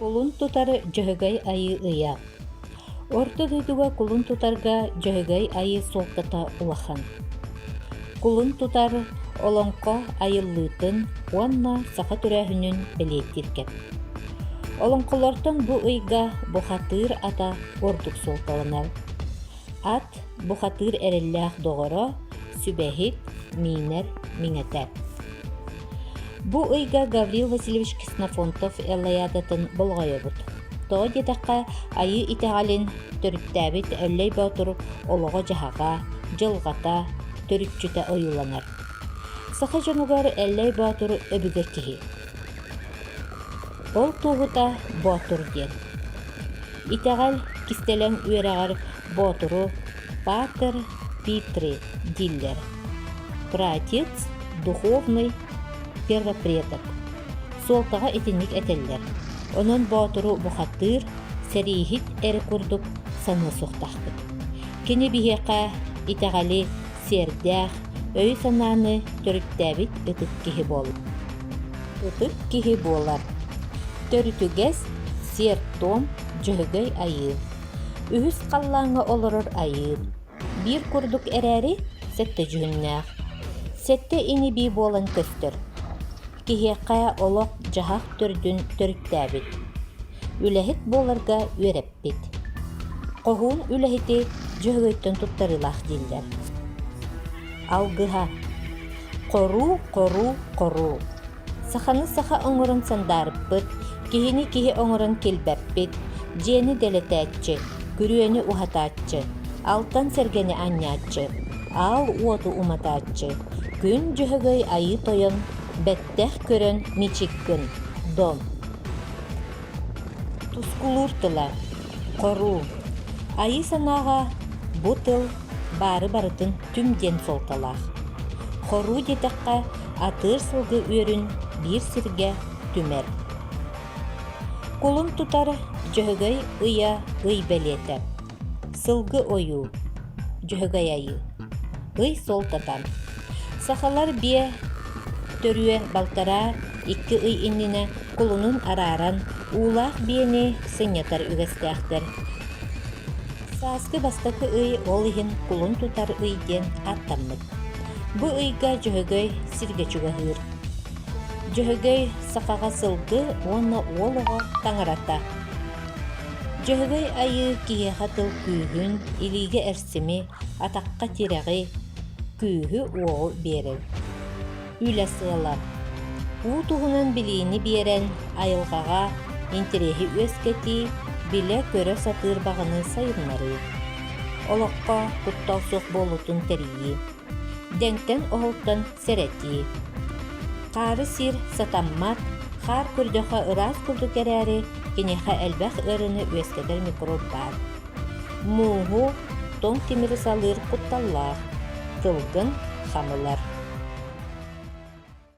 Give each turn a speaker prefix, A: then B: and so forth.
A: Кулун тутар Дьөһөгөй Айыы ыйа. Орто дойдуга кулун тутарга Дьөһөгөй Айыы суолтата улахан. Кулун тутар олоҥхо айыллыытын уонна саха төрөөһүнүн бэлиэтиир кэм. Олоҥхолортон бу ыйга бухатыыр ата ордук суолталанар. Ат бухатыыр эрэллээх доҕоро, сүбэһит, миинэр миҥэтэ. Бу ыйга Гаврил Васильевич Ксенофонтов Эллайаадатын болҕойобут. Тоҕо диэтэххэ, Айыы итэҕэлин төрүттээбит Эллэй Боотур олоҕо-дьаһаҕа, дьылҕата, төрүччүтэ ойууланар. Саха дьонугар Эллэй Боотур өбүгэ киһи. Ол туоһута Боотур диэн. Итэҕэл кистэлэҥ үөрэҕэр Боотуру Патер Питри дииллэр. Праотец духовный первопредок. Суолтаҕа итинник этэллэр. Онон Боотуру бухатыыр, сэрииһит эрэ курдук саныа суохтаахпыт. Кини биһиэхэ итэҕэли, сиэрдээх, өйү-санааны төрүттээбит ытык киһи буолла. Ытык киһи буолар. Төрүтүгэс, сиэр-туом, дьөһөгөй айыы. Үһүс халлааҥҥа олорор айыы. Биир курдук эрээри сэттэ дьүһүннээх. Сэттэ ини-бии буолан көстөр. Киһиэхэ олох-дьаһах төрдүн төрүттээбит. Үлэһит буоларга үөрэппит. Хоһуун үлэһити Дьөһөгөйтөн туттарыылаах дииллэр. Алгыһа Хоруу, хоруу, хоруу. Саханы саха оҥорон сандаарыппыт, киһини киһи оҥорон килбэппит, дьиэни дэлэтээччи, күрүөнү уһатааччы, алтан сэргэни анньааччы, аал уоту уматааччы, күн Дьөһөгөй Айыы Тойон бэттэх көрөн мичик гын, дом. Тускулуур тыла Хоруу. Айыы санааҕа бу тыл баары барытын түм диэн суолталаах. Хоруу диэтэххэ, атыыр сылгы үөрүн биир сиргэ түмэр. Кулун тутар Дьөһөгөй ыйа ый бэлиэтэ. Сылгы ойуу, Дьөһөгөй айыы. Ый суолтата. Сахалар биэ төрүө балтараа икки ый иннинэ кулунун арааран, уулаах биэни сынньатар үгэстээхтэр. Сааскы бастакы ый ол иһин кулун тутар ый диэн ааттаммыт. Бу ыйга Дьөһөгөй сиргэ чугаһыыр. Дьөһөгөй сахаҕа сылгы уонна уол оҕо таҥарата. Дьөһөгөй айыы киһиэхэ тыл күүһүн, илиигэ эрсими, атахха тирэҕи, күүһү-уоҕу биэрэр. Үлэ сыала Уу туһунан билиини биэрэн, айылҕаҕа интэриэһи үөскэтии, билэ-көрө сатыыр баҕаны сайыннарыы. Олоххо куттал суох буолуутун тэрийии. Дэҥтэн-оһолтон сэрэтии. Хаары сиир сатаммат, хаар көрдөххө ыраас курдук эрээри, киниэхэ элбэх ыарыыны үөскэтэр микроб баар. Мууһу, тоҥ тимири салыыр кутталлаах, тылгын хамылар.